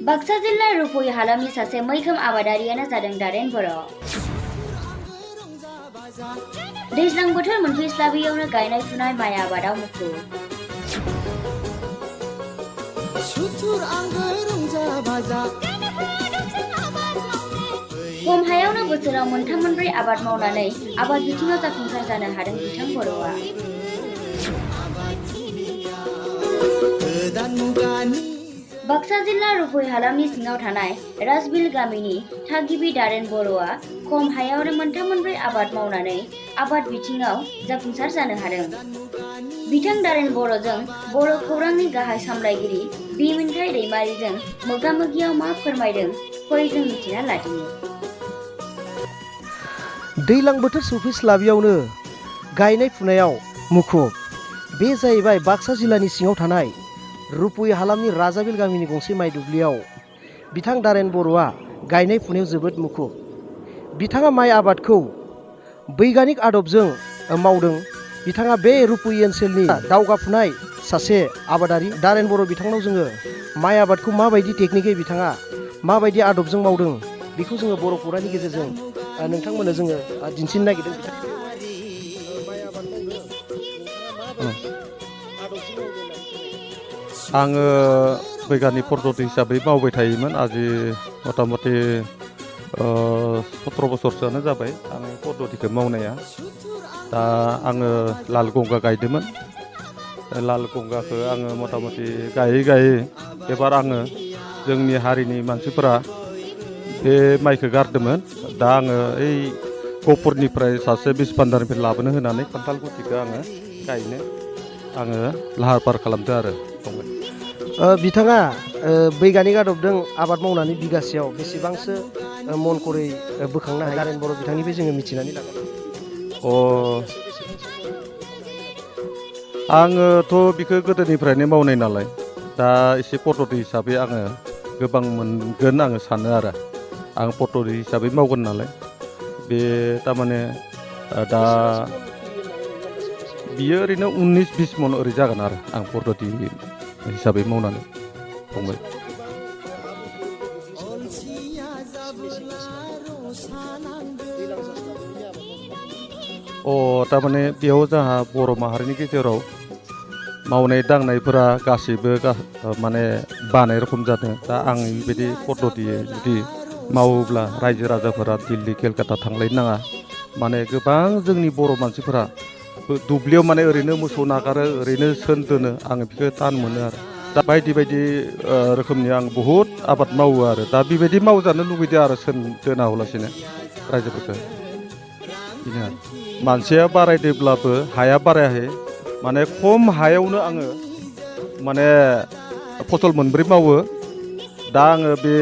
बाक्सा जिल्ला रुप'य हालामनि सासे मैखोम आबादारियानो जादों दारेन बर'। दैज्लां बोथोर मोनफैस्लाबियावनो गायनाय फुनाय माइ आबादाव मुखुब। खम हायावनो बोसोराव मोनथाम मोनब्रै आबाद मावनानै आबाद बिथिङाव जाफुंसार जानो हादों बिथां बर'आ। बाक्सा जिल्ला रुप'य हालामनि सिङाव थानाय राजबिल गामिनि थागिबि दारेन बर'आ खम हायावनो मोनथाम मोनब्रै आबाद मावनानै आबाद बिथिङाव जाफुंसार जानो हादों। बिथां दारेन बर'जों बर' खौरांनि गाहाय सामलायगिरि बिमिन्थाय दैमारिजों मोगा-मोगियाव मा फोरमायदों फै जों मिथिना लादिनि। दैज्लां बोथोर सफैस्लाबियावनो गायनाय फुनायाव मुखुब। बे जाहैबाय बाक्सा जिल्लानि सिङाव थानाय रुप'य हालामनि राजाबिल गामिनि गंसे माइ दुब्लियाव बिथां दारेन बर'आ गायनाय फुनायाव जोबोद मुखुब। बिथाङा माइ आबादखौ बैगानिक आदबजों मावदों। बिथाङा बे रुप'य ओनसोलनि दावगाफुनाय सासे आबादारि दारेन बर' बिथांनाव जोङो माइ आबादखौ माबायदि टेकनिकै बिथाङा माबायदि आदबजों मावदों बेखौ जोङो बर' खौरांनि गेजेरजों नोंथांमोननो जोङो दिन्थिनो नागिरदों। आङो बैगानिक पद्धति हिसाबै मावबाय थायोमोन। आजि मथा मथि 17 बोसोरसोआनो जाबाय आं पद्धतिखौ मावनाया। दा आङो लाल गंगा गायदोंमोन। लाल गंगाखौ आङो मथा मथि गायै गायै एबार आङो जोंनि हारिनि मानसिफोरा बे माइखौ गारदोंमोन। दा आङो ओइ गहपुरनिफ्राय सासे बिस भान्डारनिफ्राय लाबोनो होनानै खान्थाल गुटिखौ आङो गायनो लाहार फाहार खालामदों आरो। बिथाङा बैगानिक आदबजों आबाद मावनानै बिगासेयाव बेसेबांसो मन खरै बोखांनो हायो दारेन बर' बिथांनिफ्राय जोङो मिथिनानै लागोन। आङोथ' बिखौ गोदोनिफ्रायनो मावनाय नालाय दा एसे पद्धति हिसाबै आङो गोबां मोनगोन आङो सानो आरो। आं पद्धति हिसाबै मावगोन नालाय बे थारमाने दा बियो ओरैनो 19-20 मन ओरै जागोन आरो आं पद्धति हिसाबै मावनानै फंबाय। थारमाने बेयाव जोंहा बर' माहारिनि गेजेराव मावनाय दांनायफोरा गासैबो माने बानाय रखम जादों। दा आं बेबायदि पद्धतियै जुदि मावोब्ला रायजो राजाफोरा दिल्ली केलकाता थांलायनो नाङा। माने गोबां जोंनि बर' मानसिफोरा दुब्लियाव माने ओरैनो मोसौ नागारो ओरैनो सोन दोनो आङो बेखौ तान मोनो आरो। दा बायदि बायदि रोखोमनि आं बहुद आबाद मावो आरो। दा बेबायदि मावजानो लुगैदों आरो सोन दोनालासिनो रायजोफोरखौ। बिनो आरो मानसिया बारायदोंब्लाबो हाया बारायाखै। माने खम हायावनो आङो माने फसल मोनब्रै मावो। दा आङो बे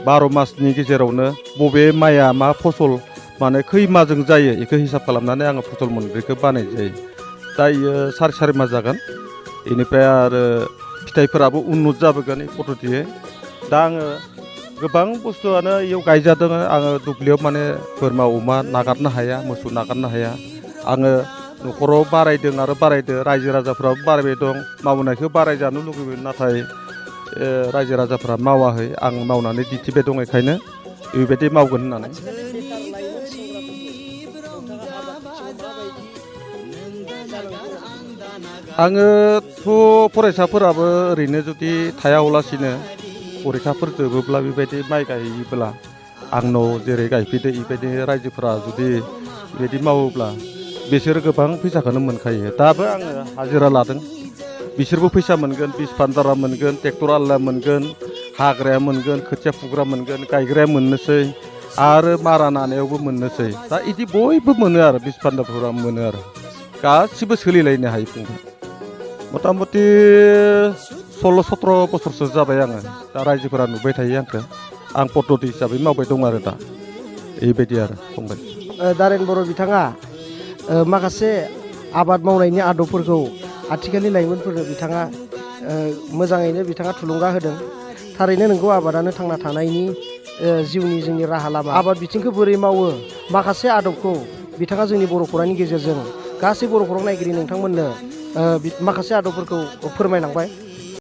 12 मासनि गेजेरावनो बबे माइया मा फसल माने खै माजों जायो बेखौ हिसाब खालामनानै आङो फसल मोनब्रैखौ बानाय जायो। दा इयो 4.5 मास जागोन। बेनिफ्राय आरो फिथाइफोराबो उन्नत जाबोगोन এই पद्धतियै। दा आङो गोबां बुस्थुआनो इयाव गायजादों। आङो दुब्लियाव माने बोरमा अमा नागारनो हाया, मोसौ नागारनो हाया। आङो न'खराव बारायदों आरो बारायदों। रायजो राजाफ्राबो बारायबाय दं। मावनायखौ बारायजानो लुगैबाय नाथाय रायजो राजाफ्रा मावाखै। आं मावनानै दिन्थिबाय दं बेखायनो बेबायदि मावगोन होननानै। आङोथ' फरायसाफोराबो ओरैनो जुदि थायालासिनो परिखाफोर जोबोब्ला बेबायदि माइ गायोब्ला आंनाव जेरै गायफैदो बेबायदि रायजोफोरा जुदि बेबायदि मावोब्ला बिसोरो गोबां फैसाखौनो मोनखायो। दाबो आङो हाजिरा लादों। बिसोरबो फैसा मोनगोन, बिस भान्डारा मोनगोन, ट्रेक्टर आलदा मोनगोन, हाग्राया मोनगोन, खोथिया फुग्रा मोनगोन, गायग्राया मोननोसै आरो मारा नानायावबो मोननोसै। दा इदि बयबो मोनो आरो बिस भान्डारफोरा मोनो आरो गासिबो सोलिलायनो हायो फंबाय। मथा मथि 16-17 बोसोरसो जाबाय आङो। दा रायजोफोरा नुबाय थायो आंखौ। आं पद्धति हिसाबै मावबाय दं आरो दा बेबायदि आरो फंबाय। दारेन बर' बिथाङा माखासे आबाद मावनायनि आदबफोरखौ आथिखालनि लाइमोनफोरनो बिथाङा मोजाङैनो बिथाङा थुलुंगा होदों। थारैनो नोंगौ आबादानो थांना थानायनि जिउनि जोंनि राहा लामा। आबाद बिथिंखौ बोरै मावो माखासे आदबखौ बिथाङा जोंनि बर' खौरांनि गेजेरजों गासै बर' खौरां नायगिरि नोंथांमोननो माखासे आदबफोरखौ फोरमायलांबाय।